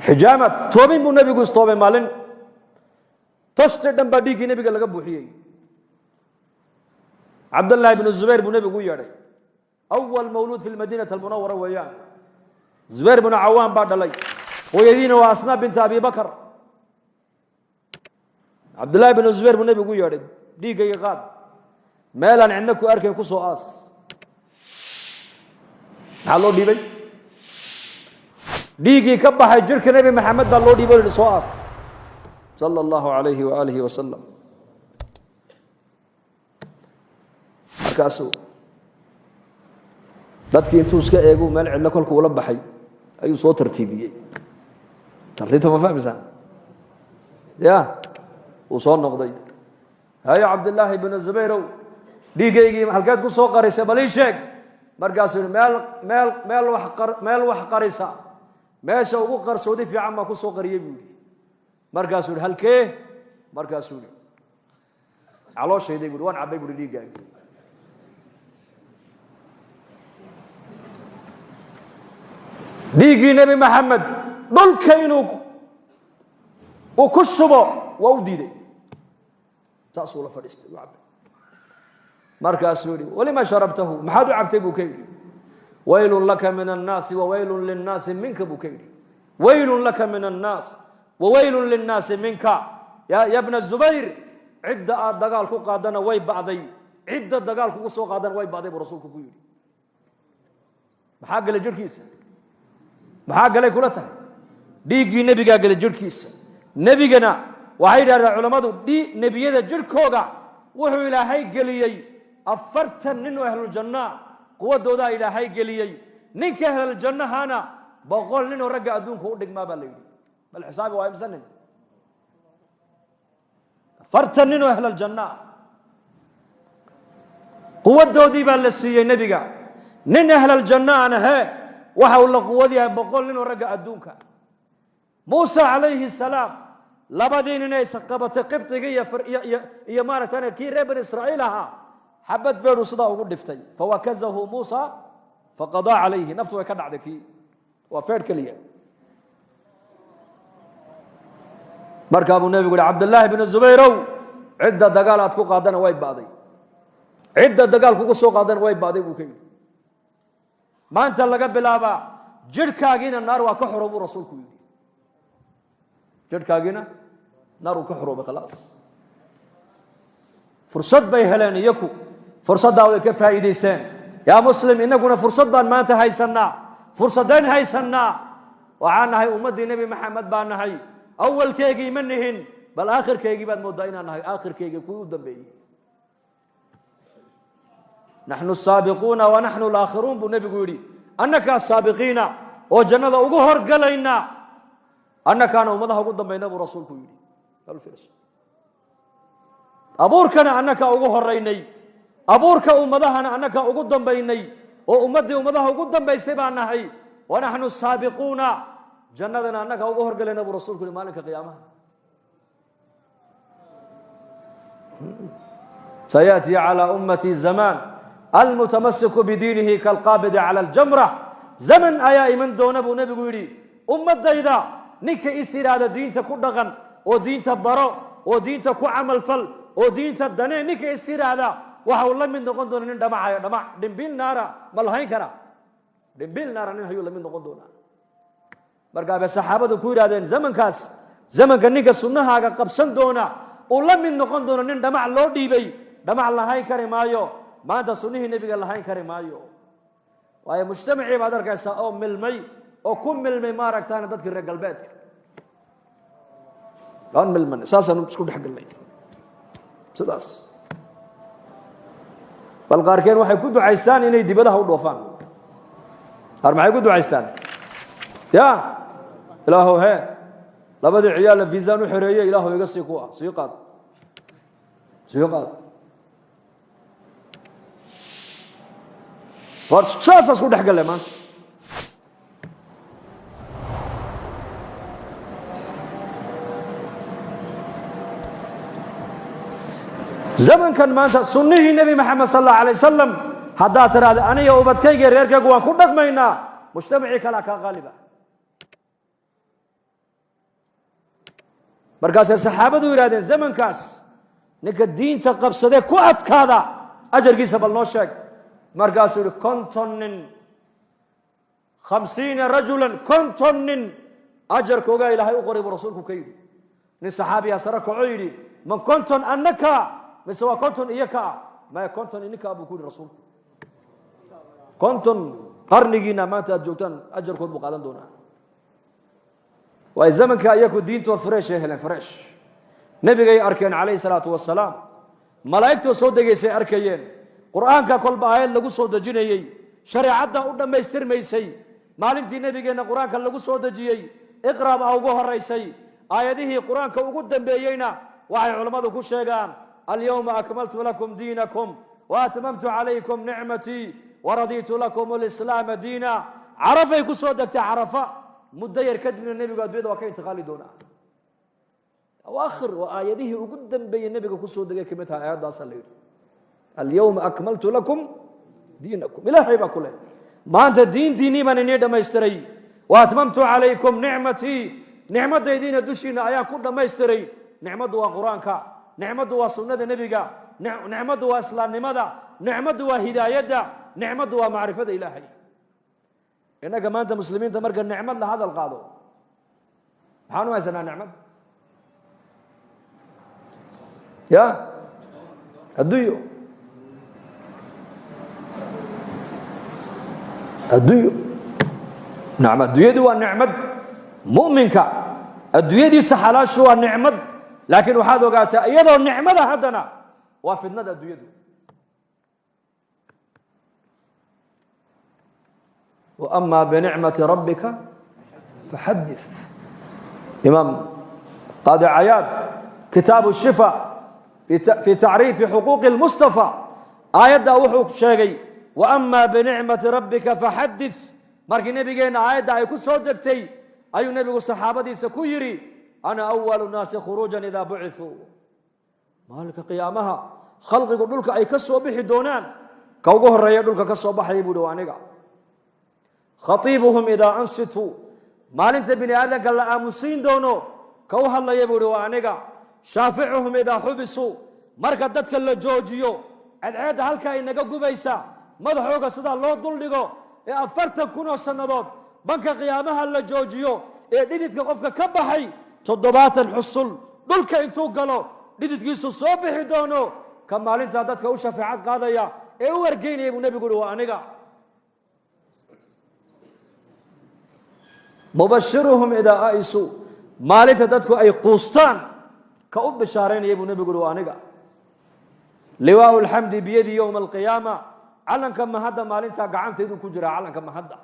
Xijaama, toobin buu nebigu istoobay maalin. Tashti dhan baa dhiiggii nebiga laga buuxiyey. Cabdallaahi bnu Zubayr buu nebigu u yeedhay. أول مولود في المدينة المنورة weeyaan. Zubayr bnu Cawaan baa dhalay, hooyadiina waa Asmaa binta Abi Bakar. Cabdullaahi bnu Zubayr buu nebigu u yeedhay: "Dhiiggayga qaad, meelaan cidna ku arkayn ku soo aas." Maxaa loo dhiibay? Dhiiggii ka baxay jirhka Nebi Maxamed baa loo dhiibay o yihi: "Soo aas," صلى الله عليه وآله وسلم. Markaasuu dadkii intuu iska eegu meel cidlo kolku ula baxay ayuu soo tartiibiyey. Tartiibta ma fahmaysaan? Ya uu soo noqday: "Hayo, Cabdillaahi bnu Zubayrow, dhiiggaygii halkeed ku soo qarisay? Bal ii sheeg." Markaasuu yihi: Meel wax qarisa meesha ugu qarsoodi fiican baan ku soo qariyey," buu yihi. Markaasuu yihi: "Halkee?" Markaasuu yihi: "Calooshayday," bu yhi. "Waan cabbay," buhi, "dhiiggaagi." Dhiiggii Nebi Maxamed dhulka inuu uu ku shubo waa u diiday, saasuu la fadhiistay, u cabbay. Markaasuu yihi: "ولم شربته?" "Maxaad u cabtay?" buu ka yidhi. "ويل لك من الناس وويل للناس منك," buu ka yidhi. "ويل لك من الناس وويل للناس منك يا ابن Zubayr." Cidda aad dagaal ku qaadana way ba'day, cidda dagaal kugu soo qaadana way ba'day, buu rasuulku ku yidhi. Maxaa galay jirhkiisa? Maxaa galay kula tahay? Dhiiggii nebigaa galay jirhkiisa. Nebigana waxay yidhahdeen culammadu, nebiyada jirhkooga wuxuu Ilaahay geliyey 40 nin oo ahluljannaa, quwadoodaa Ilaahay geliyey. Ninka ahluljannahana 100 nin oo ragga adduunka u dhigmaa baa la yidhi. Bal xisaabi, waa imse nin? 40 nin oo ahluljannaa quwadoodii baa la siiyey nebiga. Nin ahlaljannaana he waxa uu la quwad yahay 100 nin oo ragga adduunka. Muuse calayhi salaam, labadii nin ay isqabatay, Qibdiga iyo maaragta kii reer Bani Israa'iil ahaa, xabad feedhu sidaa ugu dhiftay. فوكزه موسى فقضى عليه. Naftu way ka dhacday kii, waa feedh keliya. Markaa buu nebigu yihi: "Cabdillaahi bnu Zubayrow, cidda dagaal aad ku qaadana way ba'day, cidda dagaal kugu soo qaadana way ba'day," buu ka yidhi. "Maanta laga bilaabaa jirhkaagiina naar waa ka xoro," buu rasuulku yidhi. Jirhkaagiina naar uu ka xoroobay, khalaas. Fursad bay heleen iyaku, fursaddaa way ka faa'iidaysteen. Yaa muslim, innaguna fursad baan maanta haysannaa. Fursadeen haysannaa? Waxaan nahay ummaddii Nebi Maxamed baan nahay. Awalkeygii ma nihin, bal aakhirkeygii baad mooddaa inaan nahay, aakhirkeygii kuwii u dambeeyey. "نحن السابقون ونحن الآخرون," buu nebigu yidhi. Annakaa saabiqiina oo jannada ugu horgalayna, annakaana ummadaha ugu dambayna, buu rasuulku yidhi. Abuurkana annakaa ugu horaynay, abuurka ummadahana annakaa ugu dambaynay, oo ummaddii ummadaha ugu dambaysay baa nahay. "ونحن السابقون," jannadana annakaa ugu horgalayna, buu rasulku yihi, maalinka qiyaamaha. "سيأتي على أمتي زمان المتمسك بدينه كالقابض على الجمرة." Zaman ayaa iman doona, buu nebigu yidhi, ummaddayda ninka is idhaahda diinta ku dhaqan oo diinta baro oo diinta ku camalfal oo diinta danee, ninka is idhaahda waxa uu la mid noqon doona nin dhamacayo dhamac dhimbil naara. Ma lahayn kara dhimbil naara nin hayuu la mid noqon doonaa. Markaa bay saxaabadu ku yidhahdeen: "Zamankaas, zamanka ninka sunnahaaga qabsan doona uu la mid noqon doono nin dhamac loo dhiibay, dhamac lahayn kari maayo. Maanta sunnihii nebiga lahayn kari maayo, waayo mujtamacii baad arkaysaa oo milmay oo ku milmay, maaragtaana, dadkii reer galbeedka aan milmanay, saasaan isku dhex galnay sidaas." Bal qaarkeen waxay ku ducaystaan inay dibadaha u dhoofaan. Qaar maxay ku ducaystaan? Ya Ilaahow, he labadii ciyaalla viisaan u xoreeyey, Ilaahow iga sii kuwa sii qaad, sii qaad. Saasaa isku dhex galle maanta. Zamankan maanta sunnihii Nebi Maxamed sal allahu alay wasalam haddaad tidhaahda aniga ubadkayga reerkaygu waan ku dhaqmaynaa, mujtamacii kalaa kaa qaaliba. Markaasay saxaabadu yidhahdeen, zamankaas ninka diinta qabsadee ku adkaada ajarkiisa bal noo sheeg. Markaasuu yihi, 50 nin, 50 rajulan, 50 nin ajarkoogaa Ilaahay u qoray, buu rasuulku ka yidhi. Nin saxaabiyaa sare kaco yidhi, ma 50 annaka mise waa 50 iyo ka ah? Maya, 50 ininkaa, buu ku yidhi rasuulku. 50 qarnigiina maanta aad joogtaan ajarkood buu qaadan doonaa. Waay zamanka iyaku diintoo fresh ay heleen, fresh. Nebigay arkeen calayhi salaatu wasalaam, malaa'igtoo soo degaysay arkayeen, Qur'aanka kolba aayad lagu soo dejinayey, shareecadda u dhammaystirmaysay. Maalintii nebigeenna Qur-aanka lagu soo dejiyey, iqra baa ugu horaysay. Aayadihii Qur-aanka ugu dambeeyeyna waxay culammadu ku sheegaan alyawma akmaltu lakum diinakum wa atmamtu calaykum nicmatii waradiitu lakum alislaama diina. Carafay ku soo degtay. Carafa muddo yar kadibna nebigu addunyada waa ka intiqaali doonaa. Awaakhir waa aayadihii ugu dambeeyey nebiga kusoo degay kamid tahay aayaddaasa la yidhi, alyawma akmaltu lakum diinakum. Ilaahay baa ku leh, maanta diintiinnii baan inii dhammaystiray, wa atmamtu calaykum nicmatii, nicmadaydiina dushiina ayaan ku dhammaystiray. Nicmaddu waa Qur-aanka, nicmaddu waa sunnada nebiga, nicmaddu waa islaamnimada, nicmaddu waa hidaayadda, nicmaddu waa macrifada Ilaahay. Innaga maanta muslimiinta marka nicmad la hadal qaado, maxaan u haysanaa nicmad? Ya adduunyo, adduunyo. Nacam, adduunyadu waa nicmad. Mu'minka adduunyadiisa xalaashu waa nicmad, laakiin waxaad ogaataa iyadoo nicmada haddana waa fidnada adduunyadu. Wa ama binicmati rabbika faxadith. Imaam Qaadi Cayaad, kitaabu shifa fi tacriifi xuquuqi lmustafa, aayaddaa wuxuu sheegay, waama binicmati rabbika faxadith. Markii nebigeenna aayadda ay ku soo degtay ayuu nebigu saxaabadiisa ku yidhi, ana awalu nnaasi khuruujan idaa bucithuu. Maalinka qiyaamaha khalqigu dhulka ay ka soo bixi doonaan, ka ugu horeeya dhulka ka soo baxaya, buu hi, waa aniga. Khatiibuhum idaa ansituu, maalinta bini aadamka la aamusiin doono ka u hadlaya, buu hi, waa aniga. Shaaficuhum idaa xubisuu, marka dadka la joojiyo, cadceedda halkaa inaga gubaysa, madaxooga sidaa loo duldhigo ee 40,000 oo sannadood banka qiyaamaha la joojiyo, ee dhididka qofka ka baxay 70 xusul dhulka intuu galo dhididkiisu soo bixi doono, ka maalintaa dadka u shafeecad qaadaya ee u wargeynaya, buu nebigu uhi, waa aniga. Mubashiruhum idaa aisuu, maalinta dadku ay quustaan ka u bishaaraynaya, buu nebigu uhi, waa aniga. Liwaau alxamdi biyadi yowma alqiyaama, calanka mahadda maalintaa gacantaydu ku jiraa. Calanka mahadda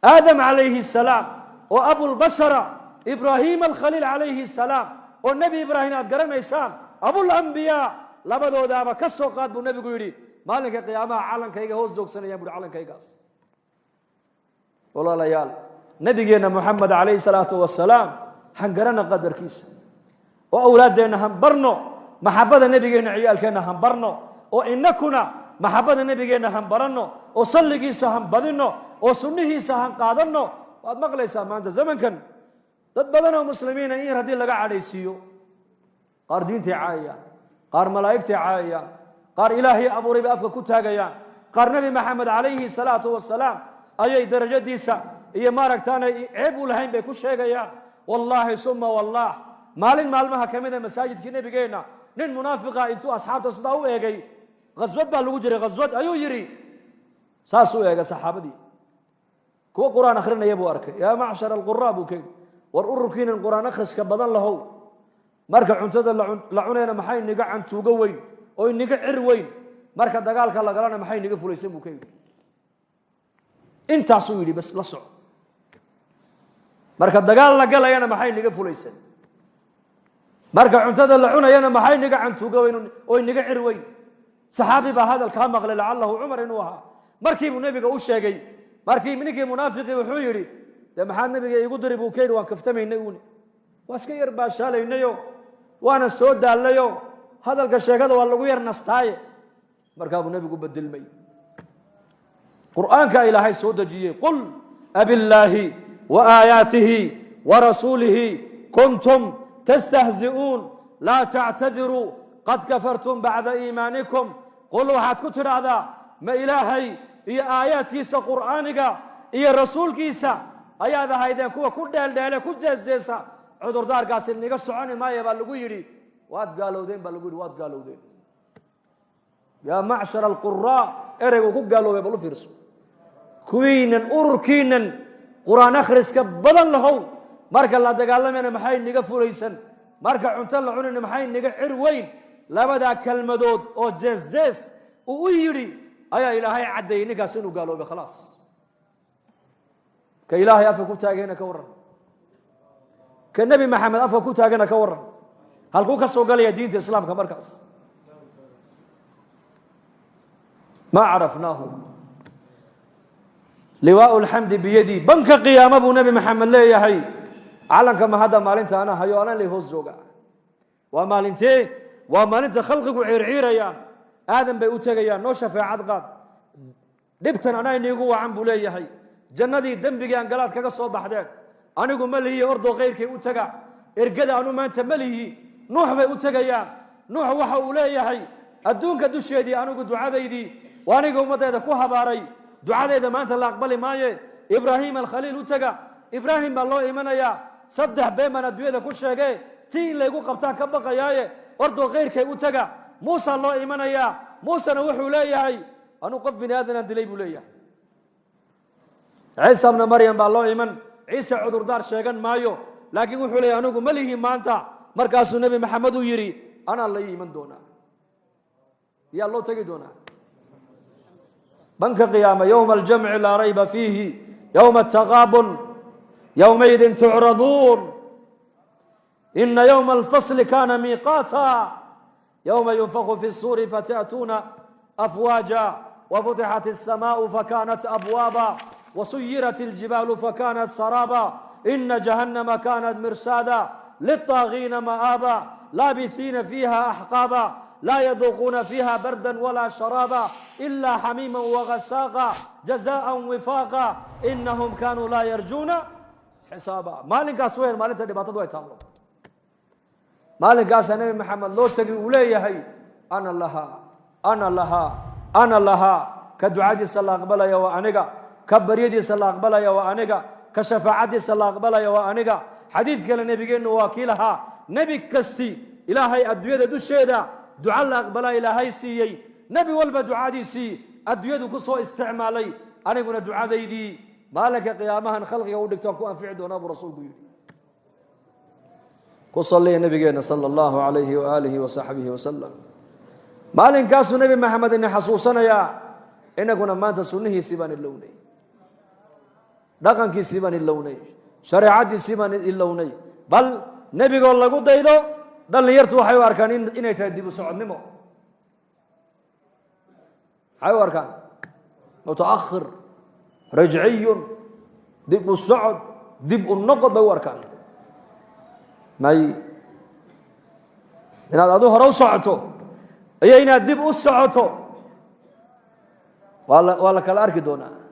Aadam calayhi asalaam oo abulbashara, Ibraahim alkhaliil calayhi asalaam oo Nebi Ibraahim aad garanaysaan, abulambiyaa, labadoodaaba ka soo qaad, buu nebigu yidhi, maalinka qiyaamaha calankayga hoos joogsanayaan, buhi, calankaygaas. Walaalayaal, nabigeenna Moxamed calayhi salaatu wasalaam hangarana qadarkiisa, oo awlaaddeenna hanbarno maxabada nebigeenna, ciyaalkeenna hanbarno, oo inakuna maxabada nebigeenna hanbaranno, oo salligiisa hanbadinno, oo sunnihiisa han qaadanno. Waad maqlaysaa maanta zamankan dad badan oo muslimiina in yar haddii laga cadhaysiiyo, qaar diintay caayayaan, qaar malaa'igtay caayayaan, qaar Ilaahay abuuray bay afka ku taagayaan, qaar Nebi Maxamed calayhi salaatu wasalaam ayay darajadiisa iyo maaragtaanay ceeb u lahayn bay ku sheegayaan. Wallaahi suma wallah, maalin maalmaha ka mida masaajidkii nebigeenna nin munaafiqa intuu asxaabta sidaa u eegay, khaswad baa lagu jiray, khaswad ayuu yidhi, saas u eegay saxaabadii, kuwa Qur-aan akhrinaya buu arkay. Yaa macshar alquraa, buu ka yidhi, war ururkiinan Qur-aan akhriska badan lahow, marka cuntada la cunayna maxay niga cantuugo weyn oo iniga cir weyn, marka dagaalka lagalana maxay niga fulaysan, buu ka yidhi. Intaasuu yidhi bas, la soco, marka dagaal la galayana maxay niga fulaysan, marka cuntada la cunayana maxay niga cantuuga weyn oo iniga cir weyn. Saxaabi baa hadalkaa maqlay, lacalahu Cumar inuu ahaa. Markiibuu nebiga u sheegay. Markii ninkii munaafiqii wuxuu yidhi, dee maxaad nebiga iigu diri, buu ka yidhi, waan kaftamaynay uuni, waa iska yar baashaalaynayo, waana soo daallayo, hadalka sheekada waa lagu yar nastaaye. Markaa buu nebigu bedelmay. Qur'aankaa Ilaahay soo dejiyey, qul abillaahi wa aayaatihi wa rasuulihi kuntum Tastahzi'uun, laa tactadiruu, qad kafartum bacda iimaanikum. Qul, waxaad ku tidhaahdaa, ma Ilaahay iyo aayaadkiisa Qur'aaniga iyo rasuulkiisa ayaad ahaydeen kuwa ku dheeldheele, ku jeesjeesa? Cudurdaarkaasi niga soconi maaya baa lagu yidhi. Waad gaalowdeen baa lagu yidhi, waad gaalowdeen. Yaa macshar alquraa, ereygu ku gaaloobay bal u fiirso. Kuwiinan ururkiinan Qur-aan akhriska badan lahow, marka la dagaalamayna maxay niga fulaysan? Marka cunto la cunayna maxay niga cir weyn? Labadaa kelmadood oo jees-jees uu u yidhi ayaa Ilaahay caddeeyey ninkaas inuu gaaloobay. Khalaas. Ka Ilaahay afka ku taagayna ka warran? Ka Nebi Maxamed afka ku taagana ka warran? Halkuu ka soo galaya diinta Islaamka markaas? Ma carafnaahu. Liwaau alxamdi biyadii, banka qiyaama buu Nebi Maxamed leeyahay. Calanka ma hadda maalinta anaa hayo, anaa lay hoos jooga. Waa maalintee? Waa maalinta khalqigu ciirciirayaan. Aadan bay u tegayaan, noo shafeecad qaad, dhibtan anaa iniigu wacan buu leeyahay, jannadii dembigii aan galaad kaga soo baxdeen anigu ma lihiyo, ordoo kayrkay u taga, ergada anu maanta ma lihi. Nuux bay u tegayaan. Nuux waxa uu leeyahay, adduunka dusheedii anigu ducadaydii waa aniga ummaddeeda ku habaaray, ducadeyda maanta la aqbali maaye, Ibraahim Alkhaliil u taga. Ibraahim baa loo imanayaa. Saddex been baan adduunyada ku sheege, tii in laygu qabtaan ka baqayaaye, ordoo kayrkay u taga. Muusa loo imanayaa. Muusena wuxuu leeyahay, anuu qof bini aadanaan dilay buu leeyahay. Ciisa bna Maryam baa loo iman. Ciise cudurdaar sheegan maayo, laakiin wuxuu leeyahy, anigu ma lihi maanta. Markaasuu Nebi Maxamed uu yidhi, anaa la ii iman doonaa. Yaa loo tegi doonaa banka qiyaama? Yowma aljamci laa rayba fiihi, yowma ataqaabun, yowmaidin tucraduun, ina yowma alfasli kana miiqaata, yowma yunfaku fi الsuuri fata'tuuna afwaaja, wafutixat الsamaءu fakanat abwaaba, wasuyirat اljibaalu fakanat saraaba, ina jahannama kanat mirsaada, liلطaagiina ma'aaba, laabisiina fiiha axqaaba, laa yaduuquuna fiiha barda walaa sharaaba ila xamiima wagasaaqa, jazaءa wifaaqa, inahum kanuu laa yarjuuna xisaaba. Maalinkaas weyn, maalinta dhibaatadu ay taallo, maalinkaasaa Nebi Maxamed loo tegi, uu leeyahay, ana lahaa, ana lahaa, ana lahaa. Ka ducadiisa la aqbalaya waa aniga, ka baryadiisa la aqbalaya waa aniga, ka shafaacadiisa la aqbalaya waa aniga. Xadiid kale nebigeennu waa kii lahaa, nebi kasti Ilaahay adduunyada dusheeda duca la aqbalaa Ilaahay siiyey. Nebi walba ducadiisii adduunyadu ku soo isticmaalay, aniguna ducadaydii maalinka qiyaamahan khalqiga u dhigtaan ku anfici doonaa buu rasuulku yidhi. Ku saliya nabigeena sala allahu alayhi waaalihi wasaxbihi wasalam. Maalinkaasuu Nebi Maxamed ina xasuusanayaa. Inaguna maanta sunnihiisii baan ilownay, dhaqankiisii baan ilownay, shareecadiisii baan ilownay. Bal nebigoo lagu daydo dhallinyartu waxay u arkaan inay tahay dib u socodnimo. Maxay u arkaan? Mutaakhir, rajciyun, dib u socod, dib u noqod bay u arkaan. May, inaad adu hore u socoto iyo inaad dib u socoto waa la kala arki doonaa.